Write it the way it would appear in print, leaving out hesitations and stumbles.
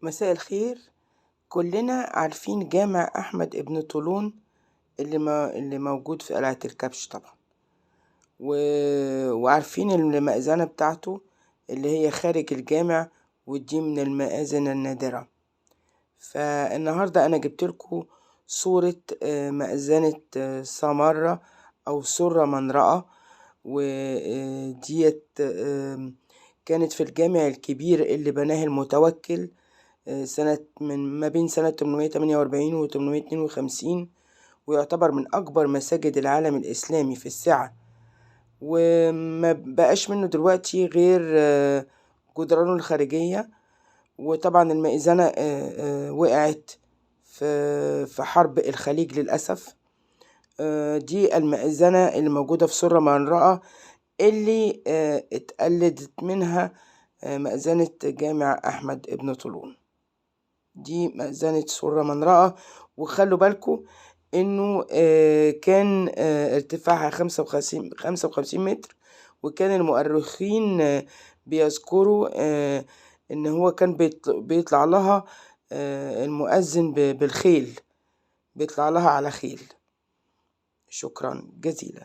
مساء الخير. كلنا عارفين جامع أحمد ابن طولون اللي موجود في قلعة الكبش طبعا، وعارفين المأذنة بتاعته اللي هي خارج الجامع، ودي من المآذن النادرة. فالنهاردة أنا جبت لكم صورة مأذنة سامرة أو سرة من رأى، وديت كانت في الجامع الكبير اللي بناه المتوكل سنة من ما بين سنة 848 و 852، ويعتبر من أكبر مساجد العالم الإسلامي في السعة، وما بقاش منه دلوقتي غير جدرانه الخارجية. وطبعا المئذنة وقعت في حرب الخليج للأسف. دي المئذنة اللي موجودة في سرة من رأى، اللي اتقلدت منها مئذنة جامع أحمد ابن طولون. دي مئذنة سرة من رأى. وخلوا بالكم إنه كان ارتفاعها 55 متر، وكان المؤرخين بيذكروا إن هو كان بيطلع لها المؤذن بالخيل، بيطلع لها على خيل. شكرا جزيلا.